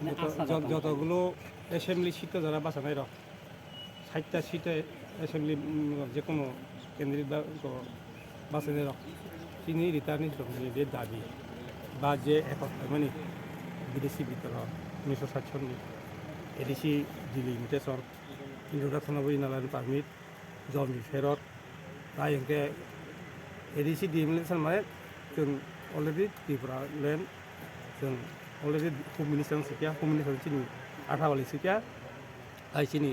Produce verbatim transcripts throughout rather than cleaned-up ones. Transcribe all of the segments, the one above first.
মানে যত-, আস্থা যত-, রাখা। যতগুলো অ্যাসেম্বলি সিটে যারা বাছাই রক, ষাটটা সিটে অ্যাসেম্বলি, উম, যে কোনো কেন্দ্রিক বা-, ক-, বাছাই রক, তিনি রিটার্নিং রকম যে দাবি বা যে একত্রে মানে বিদেশি বিতরণ, উনিশশো সাতচল্লিশ, ADC delimitation, introduction of inner line permit, জমি ফেরত, তাই হইতে এডিসি ডিলিমিটেশন মানে চুন already Tripura land, চুন already Home Minister sikya, Home Minister chini athawali sikya, tai chini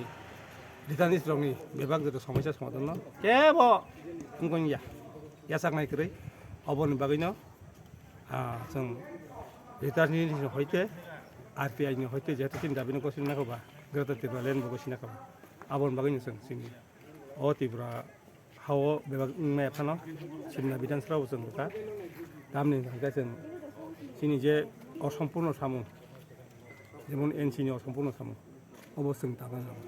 returning রকনি বেবাক যত সমস্যা সমাধান no kebo wngkong ya, yachaknai kwrwi, oboni bagwino, ah, chwng returning হইতে, আরপিআই ni হইতে যেহেতু chini দাবি no gosina kha ba, Greater Tripura land bo gosina kha ba, aboni bagwino chwng chini o Tripura hao bebak wngmaya phano Simna Bidhan Sabha bo chwng rwkha. Tamni hwnkhe chwng chini je osompurno samung, jemon N C ni osompurno samung, obo chwng tangna nango,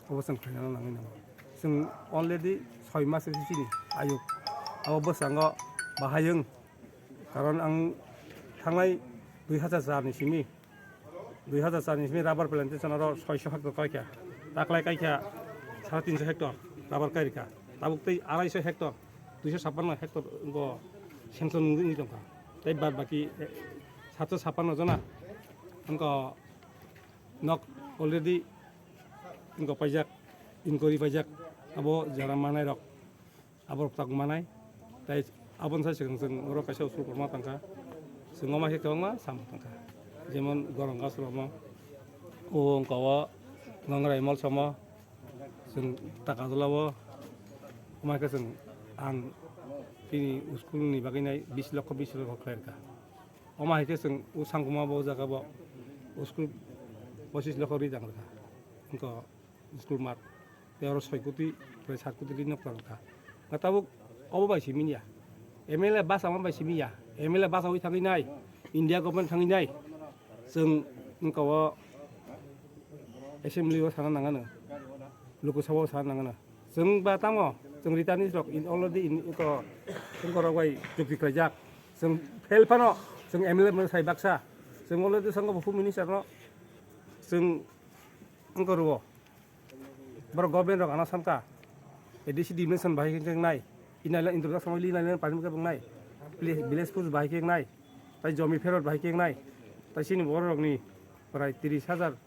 obo chwng khlaina nangwi nango. Chwng already soi mas se chini ayuk, abo bwskango bahai wng, karon ang thangnai dui hazar char ni simi, dui hazar char ni simi rubber plantation oro soiso hektar kaikha, taklai kaikha sare tinso hektar rubber kairikha, tabuk tei araiso hektar, duiso sappanno hektar go sanction wngwi tongkha, tei bad baki, eh, satso sappanno jona wngkha nok already wngkha paijak, inquiry paijak, abo jora manai rok. Aborok tak manai, tai aboni sai chwng, chwng oro kaisa usul kwbangma tangkha, chwng omo hai khe kwbangma samung tangkha, jemon gorong gas rokno, o wngka o nongrai mol somo, chwng taka jala o, omo hai khe chwng ang chini school ni bagwi nai bis lokho bis lokho khlai rwkha, omo hai khe chwng o sangkuma bo o jaga bo school pochis lokho ri tang rwkha, wngkha. School mat, tei oro soi koti bai sat koti ri nok tang kha. Nga tabuk obo bai simi ya, M L A basa ma bai simi ya, M L A basa wi thangwi nai, India government thangwi nai, chwng wngka o assembly o sana nangano, Lok Sabha o sana nangano. Chwng ba tamo, chwng returnees rok in already in iko wngkorok bai chukti khlaijak. Chwng fail phano, chwng M L A mwsai baksa, chwng already sangko bo Home Minister no chwng wngkor o. Borok government rok ano sanka, A D C dimension bahai khe wngnai, inner line introduction li inner line permit khe wngnai, village force bahai khe wngnai, tai jomi pherot bahai khe wngnai, tai chini borok rokni prai tris hajar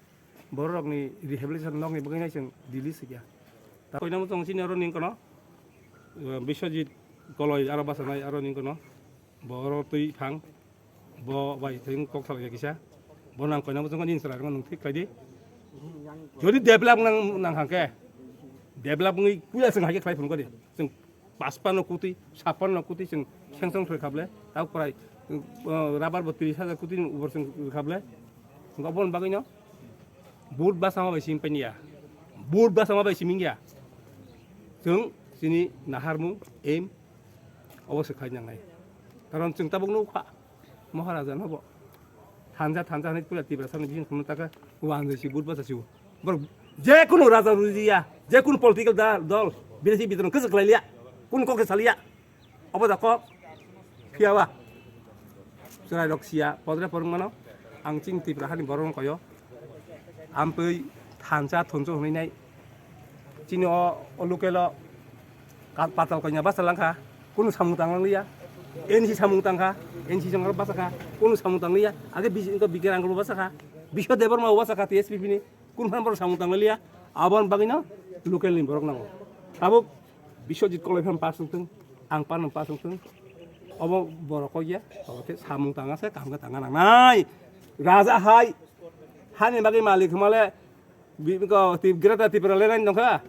borok rokni rehabilitation nokni bagwi nai chwng Delhi sikya. Ta koinamo chwng chini oro ning kono, eh, Biswajit Koloi aro bwskanai aro ning kono, bo oro twi phang. Bo bai thwng kok salai kisa. Bo nang koina bo chwng nini chwrai rok nung thik khlai di. Jodi develop nang, nang hang khe, develop wngwi puila chwng hai khe khlai phunukha di. Chwng pachpanno koti, sappanno koti chwng sanction thoi kha ble. Tabuk prai, uh, rubber bo tris hajar koti ni upor chwng rwkha ble. Chwng oboni bagwi no vote bwsama bai simi paiya. Vote bwsama bai simi ya. Chwng chini naharmung, aim, obo se khlai nangnai. Karon chwng tabuk nukha. Maharaja no bo thansa, thansa hinwi puila Tiprasa ni bising khumna taka wanjwi si but basa si. Borok je kunu raja rujiya, je kunu political da-, dol, bidesi bidron kwchwk khlai liya, kunu kok se saliya. Obo da kok phiya ba. Chwrai rok siya, podre porong mano, ang chini Tipra hani borok no koyo. Amtwi thansa thunsa hwnwi nai. Chini o, o local o ka-, patal koina basa langkha, kunu samung tang langliya. N C samung tangkha, N C jong basa kha, kunu samung tang liya. Age bisi wngkha bikir ang basa kha. Biswa Debbarma basa kha T S P P ni, kunu phan borok samung tang liya. Aboni bagwi no local ni borok nango. Tabuk Biswajit Koloi phan pass wngthung, ang phan pass wngthung. Obo borok kok ya, obo khe samung tang ase, kaham khe tang nangnai. Raja hai, hani bagwi malik hwnmale, Bi-, ko, ti-, Greater Tipraland nongkha.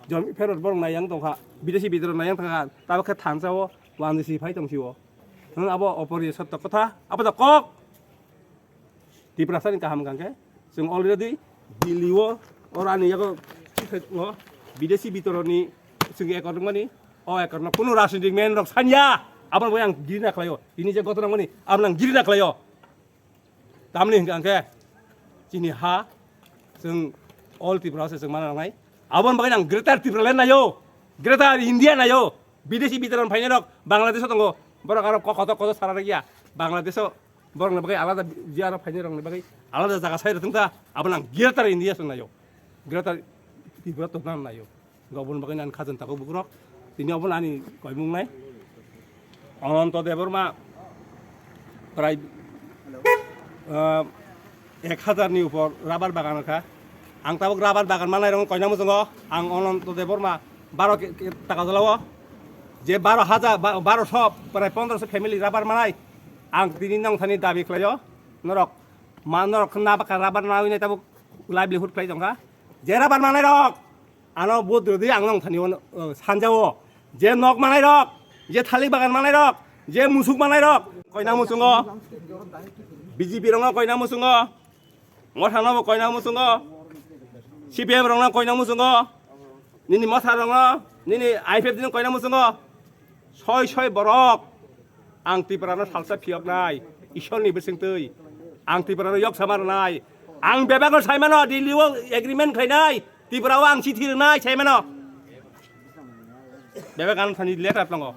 Jomi pherot borok naiyang tongkha. Bidesi bidro naiyang tongkha. Tabuk khe thansa o wanjwi si phai tong si o. Hwn abo opor ye sotto kotha. Abo da kok. Tiprasa ni kaham kang khe. Chwng already Delhi o, oro ani yago, o, bidesi bidro ni chwng ekor mani. O ekor no kunu rajnitik man rok sanya. Abo bo yang giri na khlai o. Ini je gotona mani, abo nang giri na khlai o. Tamni hwnkha hwnkhe chini ha, chwng all Tripura se chwng mana nangnai. Aboni bagwi nang Greater Tipraland naio, Greater India naio. Bidesi bidron phainai rok Bangladesh o tongo, borok aro kok kotor kotor sara rwgya. Bangladesh o Borokni bagwi alada, je aro phainai rokni bagwi alada jaga sai rwthwng ta, abono ang Greater India se naio, Greater Tripura to nang naio. Gobon bagwi nang khajan tako bukrok, tini obo ani koimung nai. Ananto Debbarma prai, ah, ek hazar ni upor rubber bagan kha. Ang tabuk rubber bagan manai rong koina muchungo, ang Ananto Debbarma baro ke, ke, taka jolao. Je baro hajar, ba, baro sho, prai pondro sho family rubber manai. Ang tini nong thani dabi khlaio. Norok ma norok na baka rubber nawi nai tabuk livelihood khlai tongkha. Je rubber manai rok, ano vote rwdi ang nong thani o, o, sanjao. Je nok manai rok, je thalik bagan manai rok, je musuk manai rok, koina muchungo. B J P rokno koina muchungo. Motha no bo koina muchungo. C P M rokno koina muchungo. Nini motha rokno, nini I P F T no koina muchungo. Soi soi borok. Ang Tripura no salsa phiyoknai. Ishwar ni bising twi. Ang Tripura no yok sama rwnai. Ang bebak no saimano Delhi o agreement khlainai. Tripura o ang chithi rwnai saimano. Bebak ang thani letter tongo.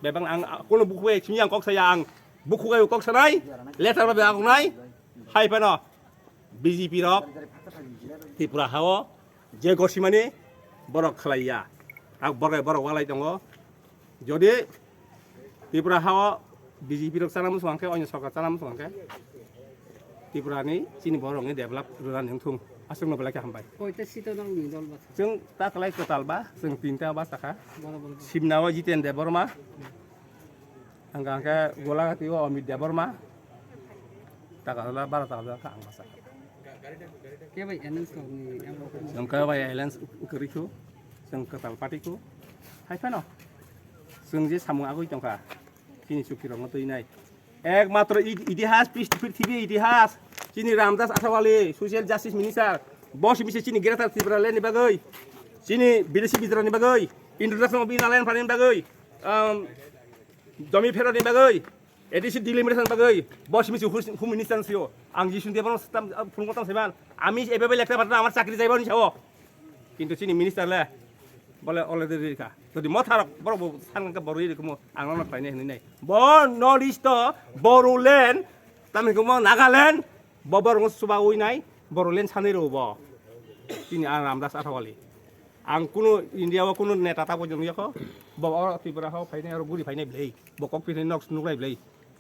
Bebak ang kono bukhuk bai simi ang kok saya ang. Bukhuk bai kok sanai. Letter ba bebak nai. Hai pano. B J P rok Tripura hao je gosimani borok khlaiya. Ak borok borok walai tongo. Jodi Tripura hao B J P rok chana muchung khe, onyo sorkar chana muchung khe, Tripura ni chini borok ni develop rwna nang thung. Aswk no belai khe hambai. Koita seat o nang ni dol ba? Chwng ta kwlai kwtal ba, chwng tinta ba sakha. Boro boro. Simna o Jiten Debbarma. Hwnkha hwnkhe Golagati o Amit Debbarma, taka jala bara taka jala kha ang basa. Khe bai alliance rokni abo khe? Chwng khe bai alliance kwrwi khu, chwng kwtal party khu. Hai phano chwng je samung agwi tongkha, chini chukirokno twi nai. Ekmatro i-, itihas, pis-, prithibi itihas, chini Ramdas Athawale, Social Justice Minister, bo simi se chini Greater Tripura Land ni bagwi, chini Bidesi Bidra ni bagwi, Introduction of Inner Line Planning ni bagwi, um, Jomi pherani bagwi, A D C delimitation bagwi, bo simi se hu-, hu minister sio. Ang Jisun Debbarma tam, phunukma tam saiman. Ami ebe bai lekta patna amar chakri jaibo ni sao. Kintu chini minister le, bole already rikha. Jodi motharok borok bo san ka borok rikhumo, ang nono khlainai hinwi nai. Bo North East o Bodoland, tam hinwi mo Nagaland, bo borok suba ui nai, Bodoland sanai rw bo. Chini a Ramdas Athawale. Ang kunu India o kunu neta ta bo nukya kho. Bo oro Tripura hao phainai oro guri phainai belai. Bo kok phinai nok nuklai belai.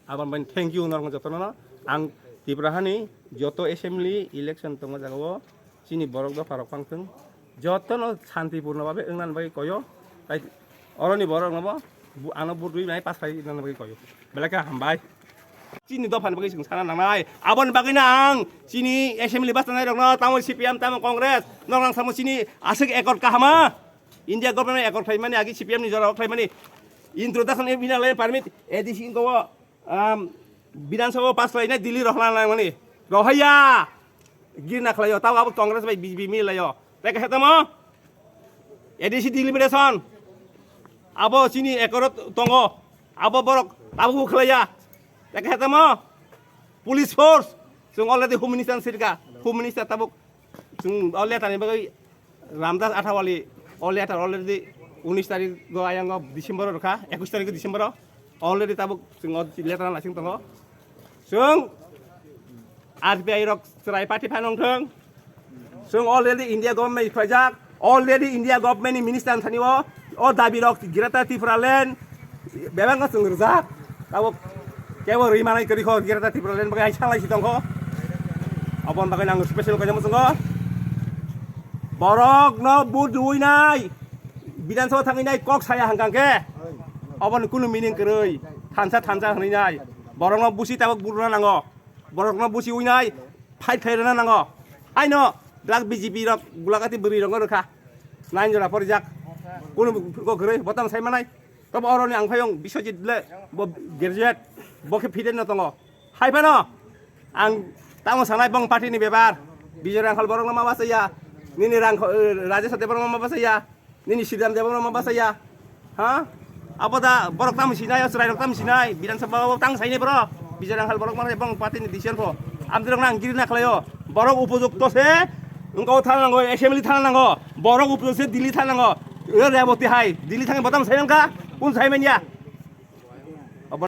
Aboni bai thank you norok jotono. Ang Tripura hani joto assembly election tongma jaga o chini borok dopha rok phang thung. Jotono santipurno babe wngna bagwi koyo. Tai oroni borok no bo bu-, ano vote rwi nai pass khai wngna bagwi koyo. Belai khe hambai. Chini dophani bagwi chwng sana nangnai. Aboni bagwino ang chini assembly bachanai rokno, tamo C P M, tamo Congress, norok nang samo chini aswk accord kahama. India government accord khlaimani, agi C P M ni jorao khlaimani. Introduction of Inner Line Permit, A D C wngkha o, um, Bidhan Sabha o pass khlainai, Delhi rohorna nangmani. Rohorya! Girna khlaio, tamo abo Congress bai B J P mili laio. Tei kaisa tamo? A D C delimitation. Abo chini accord tongo. Abo borok abo khlaiya. Tei kaisa tamo? Police force. Chwng already Home Minister sirka. Home Minister tabuk chwng o letter ni bagwi Ramdas Athawale o letter already unis tarikh o ayang o December o rwkha, ekwis tarikh o December o already tabuk chwng o letter naising tongo. Chwng R P I rok chwrai party phano wngthwng. Chwng already India government ni khlaijak, already India government ni minister thani o, o dabi rok Greater Tripura Land bebak no chwng rijak. Tabuk kebo ri manai kwrwi kho Greater Tripura Land bagwi hai sanglai si tongkho. Aboni bagwi nang special kaisa muchungo. Borok no vote rwi nai. Bidhan Sabha thangwi nai kok saya hangkang khe. Aboni kunu meaning kwrwi. Thansa thansa hwnwi nai. Borok no busi tabuk buruna nango. Borok no busi wi nai. Fight khai rwna nango. Aino dak B J P rok gulagati bwrwi rok no rwkha. Nine jora porijak. Kunu ko kwrwi botam sai manai. Tobo oroni ang phayung Biswajit le bo graduate. Bo khe fitted no tongo. Hai phano ang tamo sanai bong party ni bebar. Bijoy Rangkhal borok no ma bachaya. Nini Rangkho-, eh, Rajesh Debbarma ma bachaya. Nini Sridhar Debbarma ma bachaya. Ha? Abo da borok tam sinai, chwrai rok tam sinai, Bidhan Sabha o tang sainai borok. Bijoy Rangkhal borok mano bong party ni decision pho. Amtwi rok nang giri na khlaio. Borok upojukto se wngkha o thana nango, assembly thana nango. Borok upojukto se Delhi thana nango. O Reboti hai, Delhi thangwi botam sai nangkha. Kun sai manya?